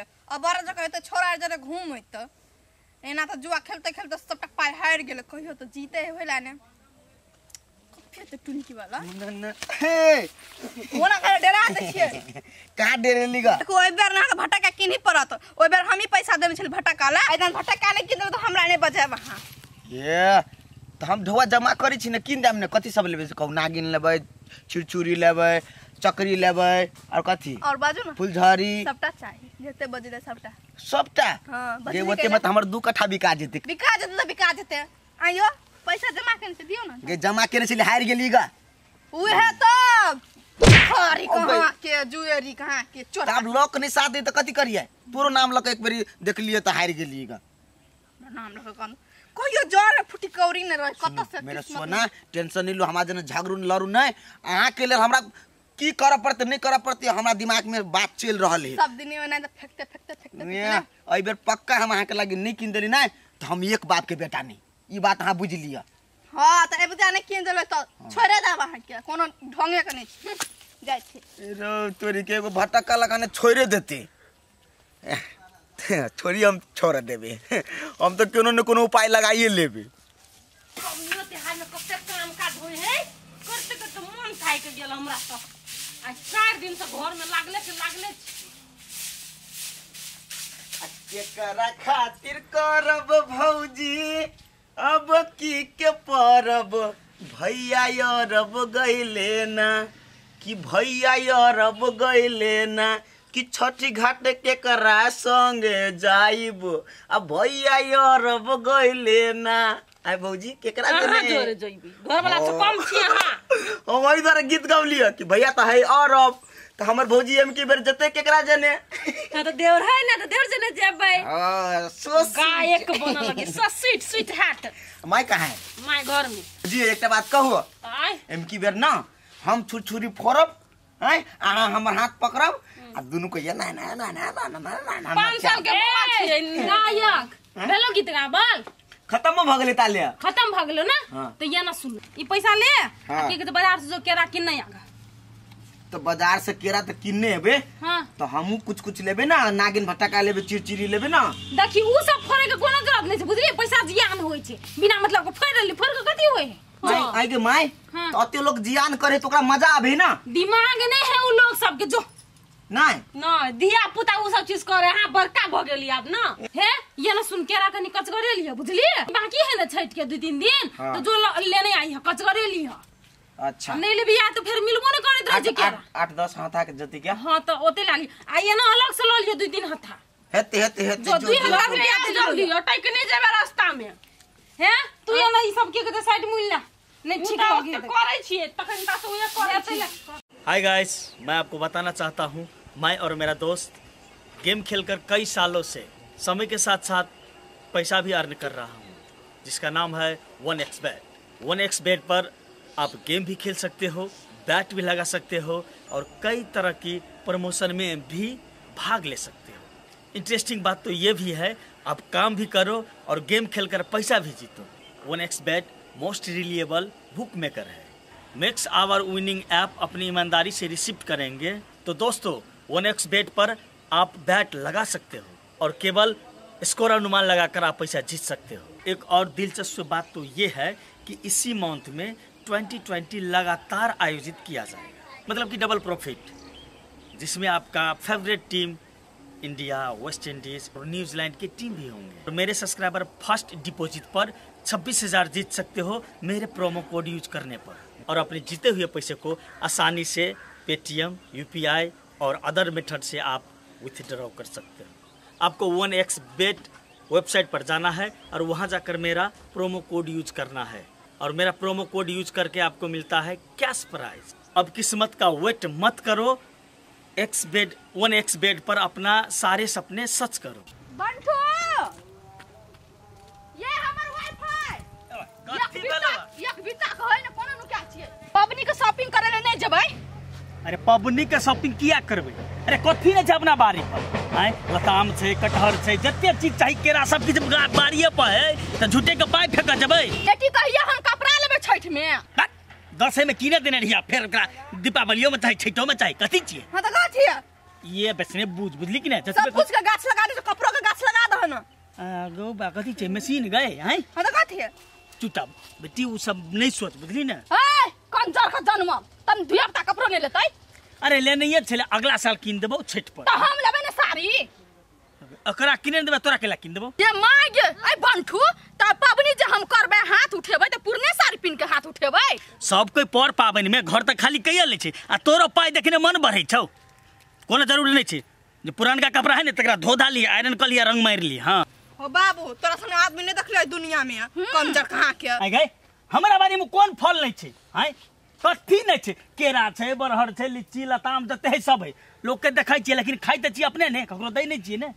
छियै। अब बड़ जगह हेतै छोरा जरे घूम त एना त जुआ खेलते खेलते सबटा पाइ हारि गेलै, कहियो त जीते होला ने। कथी त टुनकी वाला हे ओना करे डरा दै छियै। का डरेली गा? देखो ओइ बेर ना भटका किनही पड़त, ओइ बेर हमही पैसा देने छली भटका ला, एदन भटका नै किन देबै त हमरा नै बजायब अहाँ। ये त हम ढोआ जमा करै छी ने, किन देम ने। कथी सब लेबै से कहू? नागिन लेबै, चिड़चुड़ी लेबै, चकरी लेबै, और कथी और बाजू ना? फुलझड़ी सबटा चाही, जते बजले सबटा। सबटा? हां जे ओते में त हमर 2 कट्ठा बिका जेतै। बिका जेतै त बिका जेतै। आइयो पैसा जमा केने से दियो ना। गे जमा केने छली हारि गेली गा। उहे त खरी कहां के जुएरी कहां के चोर। तब लोक नहीं साथ दे त कथी करिए? तोरो नाम लक एक बेरी देखलिए त हारि गेली गा। नाम लक कोन कहियो जर फुटी कौरी न रहे कत से। मेरा सोना टेंशन नहीं लो, हमरा जना झगड़ू लड़ू नहीं। अहाँ के लेल हमरा की करऽ पड़तै नहीं करऽ पड़तै हमरा दिमाग में बात चल रहल है। सब दिन में ना फेंकते फेंकते फेंकते। एहि बेर पक्का हम अहाँ के लागी नहीं किन देली ना त हम एक बाप के बेटा नहीं, ई बात अहाँ बुझ लिअ। हां त एबे जाने किन देलै त छोड़े देब अहाँ के, कोनो ढंगे के नहीं जाय छी। रो तोरी के एगो भटका लगाने छोड़े देते। छोड़ी हम छोड़ देबे, हम तो कोनो न कोनो उपाय लगाइए लेबे। कमियो तिहार में कते काम काज होय है, करते करते मन थाकि गेल हमरा त। आ 4 दिन से घर में लागले के लागले। केकरा खातिर करब भौजी अब की के परब, भैया अरब गइले ना, कि भैया अरब गइले ना, कि छठी घाट केकरा संगे जाइब, आ भैया अरब गइले ना। आय भौजी केकरा जोरे जइबी? घर वाला से कम छी अहाँ। हम ओहि द्वारा गीत गौलिय कि भैया त है अरब, त हमर भौजी एम की बेर जते केकरा जने। हां त देवर है ना, त देवर जने जेबै। हां सो गायक बनल लगे, so sweet sweet heart. My कहाँ है? My घर में। जी एकटा बात कहू, एम की बेर ना हम छुरछुरी फोड़ब, हैं अहाँ हमर हाथ पकड़ब आ दुनू को ये ना ना ना ना ना ना ना। 5 साल के बौआ छियै गायक भेलो गीत गाबल खत्म भ गेलै, ताले खत्म भ गेलो ना। त ये ना सुन, ई पैसा ले आ के के बाजार से जो केरा किन नहीं आगा। तो बाजार से केरा त किन्ने हेबे। हां तो हमहू कुछ कुछ लेबे ना, नागिन भटका लेबे, चिरचिरी लेबे ना। देखी उ सब फोड़े के कोनो जरूरत नहीं छै बुझलिए, पैसा जियान होय छै, बिना मतलब के फोड़ लेली, फोड़ के कथी होय है? आई के my त अते लोग जियान करे तो ओकरा मजा आबे ना। दिमाग नहीं है उ लोग सब के, जो नहीं नहीं धिया पुता उ सब चीज करे। हां बड़का भ गेली आब ना। हे ये ना सुन केरा कनी कचगरे लिय बुझलिए, बाकी है ना छठ के 2-3 दिन। हाँ। तो जो लेने आई है कचगरे लिय। अच्छा नहीं लेबी आ तो फिर मिलबो न करैत रह जे केरा। 8-10 हाथा के जति क्या? हां त ओते लाली आ ये ना अलग से ल लियो 2-3 हाथा। हेते हेते हेते जो 2 हजार रुपया दे जल्दी अटक नहीं जेबे रास्ता में। हे तू ये ना ई सब के के साइड मुइला नहीं ठीक लगी करै छियै तखन ता से उहे करै छियै। हाय गाइस, मैं आपको बताना चाहता हूँ, मैं और मेरा दोस्त गेम खेलकर कई सालों से समय के साथ साथ पैसा भी अर्न कर रहा हूँ, जिसका नाम है 1xBet। 1xBet पर आप गेम भी खेल सकते हो, बैट भी लगा सकते हो और कई तरह की प्रमोशन में भी भाग ले सकते हो। इंटरेस्टिंग बात तो ये भी है, आप काम भी करो और गेम खेलकर पैसा भी जीतो। 1xBet most reliable book maker है। मैक्स our winning app अपनी ईमानदारी से रिसीव करेंगे तो दोस्तों 1xBet पर आप बैट लगा सकते हो और केवल स्कोर अनुमान लगाकर आप पैसा जीत सकते हो। एक और दिलचस्प बात तो ये है कि इसी मंथ में 2020 लगातार आयोजित किया जाएगा, मतलब कि डबल प्रॉफिट, जिसमें आपका favourite team India, West Indies और न्यूजीलैंड की टीम भी होंगे। और मेरे सब्सक्राइबर फर्स्ट डिपॉजिट पर 26,000 जीत सकते हो मेरे प्रोमो कोड यूज करने पर, और अपने जीते हुए पैसे को आसानी से पेटीएम, यूपीआई और अदर मेथड से आप विथड्रॉ कर सकते हो। आपको 1xBet website पर जाना है और वहाँ जाकर मेरा प्रोमो कोड यूज करना है, और मेरा प्रोमो कोड यूज करके आपको मिलता है कैश प्राइज। अब किस्मत का वेट मत करो, 1xBet पर अपना सारे सपने सच करो। बंठू ये हमर वाईफाई कथी भेलो? एक बीता कहै न कोनो नुका छियै। पबनी के शॉपिंग करे ले नै जेबै? अरे पबनी के शॉपिंग किया करबै? अरे कथी नै छै अपना बारी पर? आय लताम छै, कटहर छै, जते चीज चाही केरा सब किछ बारीए पर है, त झूठे के पाइ फेक जेबै। बेटी कहिया हम कपड़ा लेबै छठ में? दसै में किने देने रहिया, फेर ओकरा दीपावलियो में चाही, छठो में चाही, कथी छियै? हां त कथी छियै? ये बेसने बुझ बुझली कि नै सब कुछ के गाछ लगा दे कपड़ो के गाछ लगा दह न आगो बा कथि छै मशीन गए हैं हां त कथि है चुटा बेटी उ सब नहीं सोच बुझली ना ए कंजर के जन्म तन दुई हफ्ता कपड़ो नै लेतै अरे ले नहीं छले अगला साल किन देबौ छठ पर त हम लेबै ने साड़ी एकरा किने देबै तोरा केला किन देबौ ये माय ए बंठू त पाबनि जे हम करबै हाथ उठेबै त पुरने साड़ी पिन के हाथ उठेबै सब कोई पर पाबनि में घर त खाली कइया ले छै आ तोरो पाई देखने मन बढ़ै छौ कोनो जरूरी नहीं छै जे पुरानका कपड़ा है ने तकरा धो धा ली आयरन क लिया रंग मारि ली हां ओ बाबू तोरा सन आदमी नहीं देखले दुनिया में कंजर कहां के आइ गए हमरा बारी में कोन फल नहीं छै हैं कथी नहीं छै केरा छै बरहर छै लीची लताम जते है सब है लोग के देखै छियै लेकिन खाइ त छी अपने ने ककरो दै नहीं छियै ने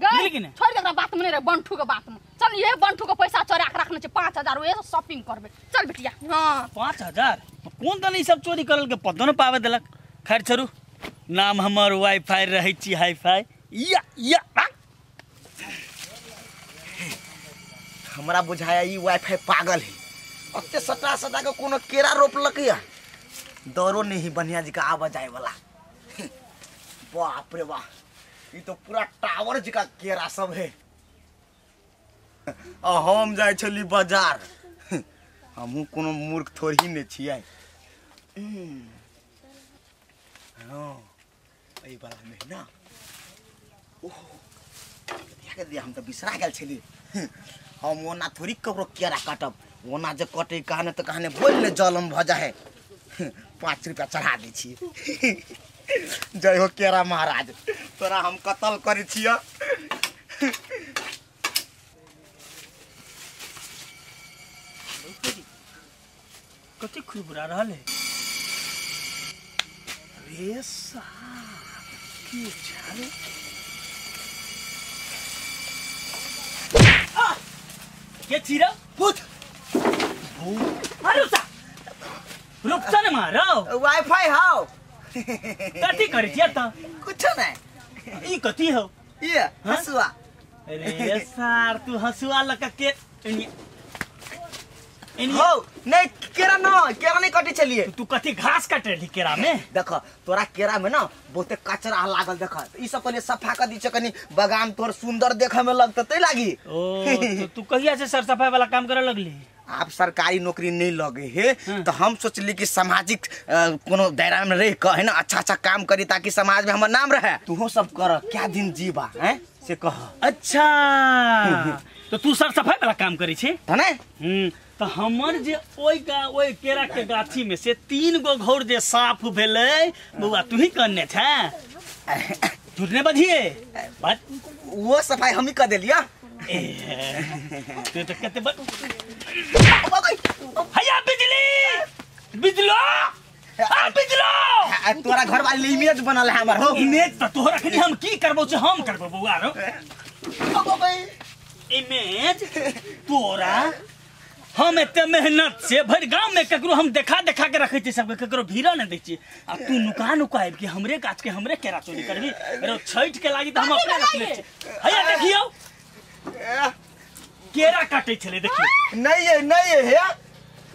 गए छोड़ दे एकरा बात में नहीं रे बंठू के बात में चल ये बंठू के पैसा चोरा के रखने छै 5000 ओए शॉपिंग करबे चल बेटिया हां 5000 कोन दन ई सब चोरी करल के पतो न पावे देलक खैर छोड़ू नाम हमर वाईफाई रहै छी हाईफाई या या हमरा बुझाया ई वाईफाई पागल है अत्ते सटा सटा के कोनो केरा रोपलक या दरो नहीं बढ़िया जी का आवा जाए वाला बाप रे बाप ई तो पूरा टावर जी का केरा सब है आ हम जाय छली बाजार हमहू कोनो मूर्ख थोड़ी ने छियै हां एई वाला में ना ओहो के दिया हम तो बिसरा गेल छली हम ओना थोड़ी ककरो केरा काटब ओना जे कटे कहने तो कहने बोल ने जलम भ जाए 5 रुपया चढ़ा दै छी जय हो केरा महाराज तोरा हम कत्ल करै छियै कते खुबरा रहल है रे साहब की चाले के चीरा भूत अरे सा रुक ने मारो वाईफाई how कथी करै छियै त कुछ नहीं ई कथी हो ये हसुआ अरे सार तू हसुआ लक के हो नहीं केरा न केरा नहीं कटे छलिए तू कथी घास काटे रही केरा में देख तोरा केरा में ना बहुते कचरा लागल देख ई सब पहिले सफा कर दी छ कनी बगान तोर सुंदर देखे में लगत तै लागी ओ तो तू कहिया से सर सफाई वाला काम करे लगली आप सरकारी नौकरी नहीं लगे है तो हम सोचली कि सामाजिक कोनो दायरा में रह के है ना अच्छा अच्छा काम करी ताकि समाज में हमर नाम रहे तूहो सब कर क्या दिन जीवा हैं से कह अच्छा तो तू सर सफाई वाला काम करी छे त नै तो हमर जे ओइ का ओइ केरा के गाछी में से 3 गो घौर जे साफ भेलै बौआ तू ही करने छे झूठ ने बजिए बात वो सफाई हम ही कर देलिया तू तो कते हैया बिजली बिजलो आ बिजलो तोरा घर वाली इमेज बनल है हमर हो इमेज त तोहरा खनी हम की करबो से हम करबो बौआ रो इमेज तोरा हम एते मेहनत से भरि गांव में ककरो हम देखा देखा के रखै छी सबके ककरो भीड़ा न दै छी आ तू नुका नुका आबि के हमरे गाछ के हमरे केरा चोरी करबी अरे छठ के लागी त हम अपने रखले छी हैया देखियौ केरा काटे छले देखियौ नहीं है नहीं है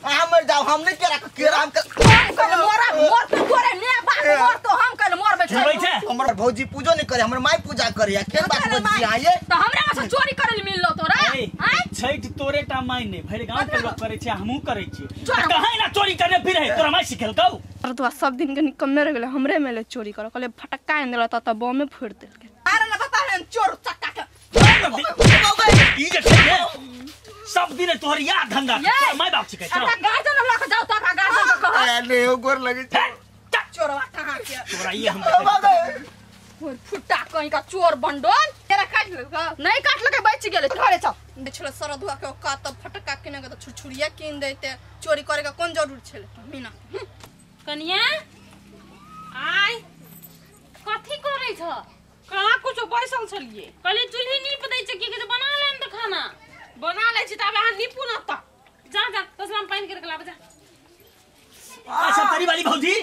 अहाँ मर जाओ हम नहीं केरा केरा हम कल मोरा मोर तो तोरे ने बाप मोर तो हम कल मोरबे छै हमर भौजी पूजो नहीं करे हमर माई पूजा करे के बात बजी आये त हमरा में से चोरी करल मिललो तोरा हैं छठ तोरे टा माई ने भरि गांव के लोग करे छै हमहू करे छी कहां ना चोरी करने फिर है तोरा माई सिखेलकौ पर तो सब दिन के निकम्मे रह गेले हमरे में ले चोरी कर कहले फटक्का आन देला त बम में फोड़ देलके अरे ना बता हम चोर चक्का के ई जे छै ने सब दिन तोहर याद धंधा तोरा माई बाप सिखै छौ अरे गार्जियन लऽ के जाओ तोरा गार्जियन के कह अरे हो गोर लगे छै चोरवा कहां के तोरा ये हम फुट्टा कहीं का चोर बंडोल केरा काट लेलका नहीं काटलकै बच गेलै घरे चल बिछलो सरदुआ के औकात त फटक्का किने के त छुरछुरिया किन देते चोरी करे के कोन जरूर छले मीना कनिया आय कथी करै छ कहाँ कुछो बैसल छलिए कहले चूल्ही नीप दै छै की कहै बना लेन त खाना बना लै छी त आब अहाँ नीपू न त जा जा तसला में पानि करके लाब जा अच्छा तरी वाली भौजी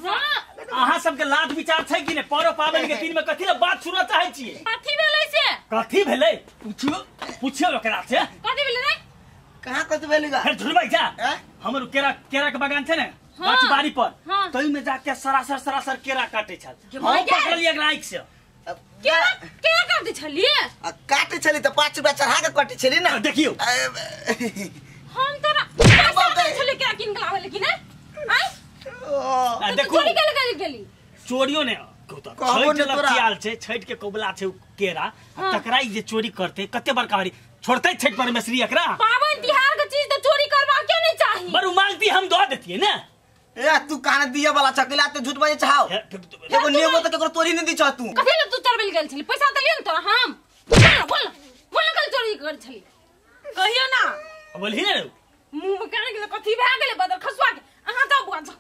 हां अहाँ सबके लाज विचार छै कि ने परो पाबनि के दिन में कथी ले बात सुनऽ चाहै छियै कथी भेलै से कथी भेलै पूछियो पूछियो ओकरा से कथी भेलै रे कहां कथी भेलै गा फेर झुलबै जा हमर केरा केरा के बगान छै ने गाछबाड़ी पर तई में जाके सरासर सरासर केरा काटे छल। हम पकड़लियै एकरा आँखि से। केरा केरा काटे छलियै? आ काटे छली त 5 रुपया चढ़ा के काटे छली ना। देखियो हम तोरा पैसा दै छलियै केरा किन के लाबै लेकिन आइ आ देखो चोरी के लगे गेली। चोरियो ने छठि लग छै, छठि के कबुला छै केरा, तकरा जे चोरी करते कते बड़का हरी छोड़ते छठि परमेश्वरी एकरा। पावन तिहार के चीज त चोरी करबा के नहीं चाही। बरू मांगती हम दऽ देतियै ने। ए तू कान दिया वाला चकला ते झूठ बाजे छाव। एगो नेबो त केकरो तोरी नहीं दी छ तू। कथि ले तू चोरबे गेल छली? पैसा देलियै ने तोरा हम। बोल बोल बोल कल चोरी कर छली कहियो ना। बोलही ने मुंह में कान गेल कथि भए गेलै बदल खसुआ के। अहाँ जाउ बुआ जाउ।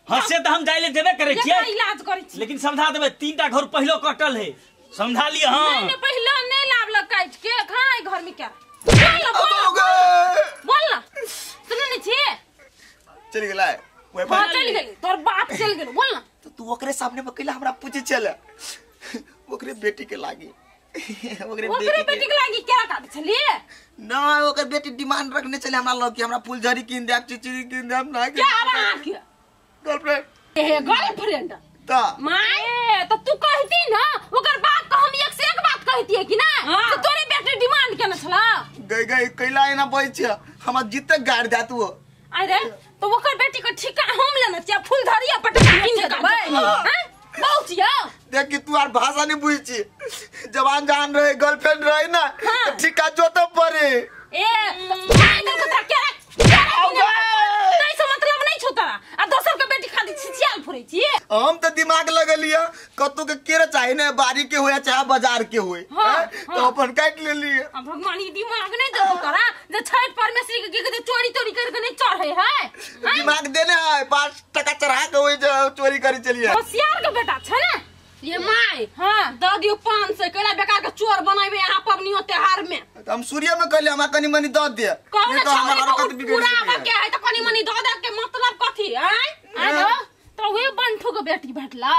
हां से त हम जाइले देबे करै छियै, इलाज करै छी, लेकिन समझा देबै। 3टा घर पहिलो कटल है, समझा लिय। हां नहीं नहीं पहिलो नहीं लावल काट के खाई घर में क्या। बोल बोल ना सुन नहीं छी चल गेलै। हां चल गेलै तोर बाप चल गेल। बोल ना तो तू ओकरे सामने में कैला हमरा पूछे चल ओकरे बेटी के लागी। ओकरे बेटी के लागी केरा काट छलिए ना। ओकर बेटी डिमांड रखने चले हमरा लग कि हमरा फुलझड़ी किन देब, चिचिरी किन देब ना। क्या बात के गर्लफ्रेंड ए गर्लफ्रेंड त my त तू कहती ना ओकर बाप के हम एक से एक बात कहती है कि ना। तो तोरे बेटी डिमांड केने छला गई गई कैला एना बज छ हमरा जीते गाड़ दे तू। अरे तो ओकर बेटी के ठिका हम लेना छियै, फुलझड़ी आ पटका किन के देबै। हां बहुत छियै देख कि तू आर भाषा नहीं बुझै छी। जवान जान रहे गर्लफ्रेंड रहे ना त ठिका जोत पड़े। ए my दल के तोरा केरा तैसे मतलब नहीं छौ तोरा। आ दोसर के बेटी खाली छिछियाल फुरै छी। हम त दिमाग लगलिया कतौ के केरा चाही ने, बाड़ी के होया चाहे बाजार के होय। तो अपन काट लेलिए। आ भगवान ई दिमाग नहीं देतो तोरा जे छठ परमेश्वरी के के चोरी तोरी कर के नहीं चढ़े है। दिमाग देने है 5 टका चढ़ा के ओइ चोरी करे चलिए। होशियार के बेटा छै ने ये my. हां the दियो 500 कैला बेकार के चोर बनाइबे यहाँ पबनियो त्योहार में। त हम सूर्य में कहले हमरा कनी मनी the they. नहीं तो हमरा हरकत बिगड़ पूरा के है त कनी मनी the दे के मतलब कथि है? आइ तो वे बंठू के बेटी भेटला।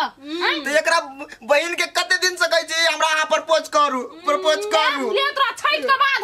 त एकरा बहिन के कते दिन से कहै छी हमरा अहाँ प्रपोज करू प्रपोज करू। ले तोरा छठ के बाद